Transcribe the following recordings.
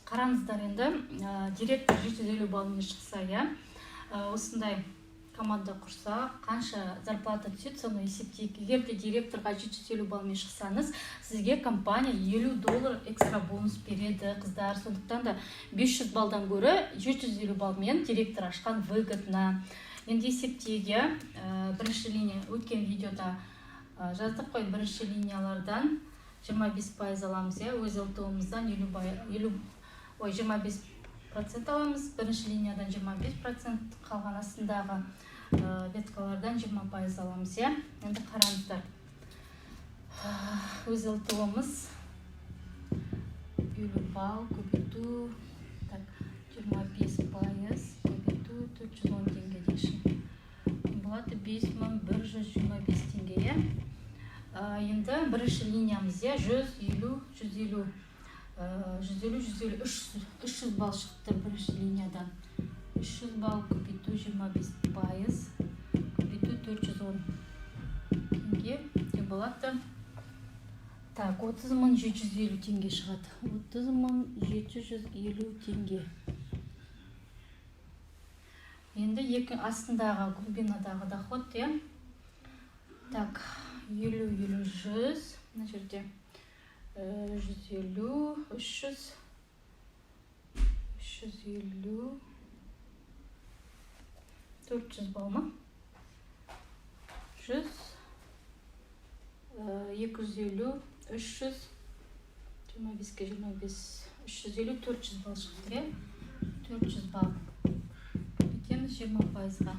Қараңыздар енді, директор 750 баллмен шықса, иә, осындай команда құрса, қанша зарплата түседі, соны есептейік. Егер де директорға 750 баллмен шықсаңыз, сізге компания 50 доллар экстра бонус береді, қыздар. Сондықтан да 500 баллдан гөрі 750 баллмен директор ашқан выгодно. Енді есептейік, иә. Бірінші линия, өткен видеода жаздық қой, бірінші линиялардан 25% аламыз, иә, өз ЛТО-мыздан 50, ой, 25% аламыз. Бірінші линиядан 25%, қалған астындағы веткалардан 20% аламыз, иә. Енді қараңыздар, өз ЛТО-мыз 50 балл көбейту, так, 25% көбейту 410 теңге дейікші, болады 5125 теңге, иә. Енді бірінші линиямыз, иә, 150, 150, 150, 150, 300 балл шықты бірінші линиядан. 300 балл көбейту 25% көбейту 410 теңге тең болады, так, 30 750 теңге шығады, 30 750 теңге. Енді екі астындағы глубинадағы доход, иә. Так, 50, 50, 100, мына жерде 150, 300, 350, 400 балл ма? 100, 250, 300, 25-ке 25, 350, 400 балл шықты, иә. 400 балл көбейтеміз 20%-ға,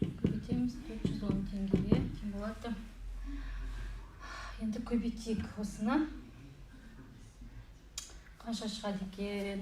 көбейтеміз 410 теңгеге, тең болады. Енді көбейтейік осыны, қанша шығады екен?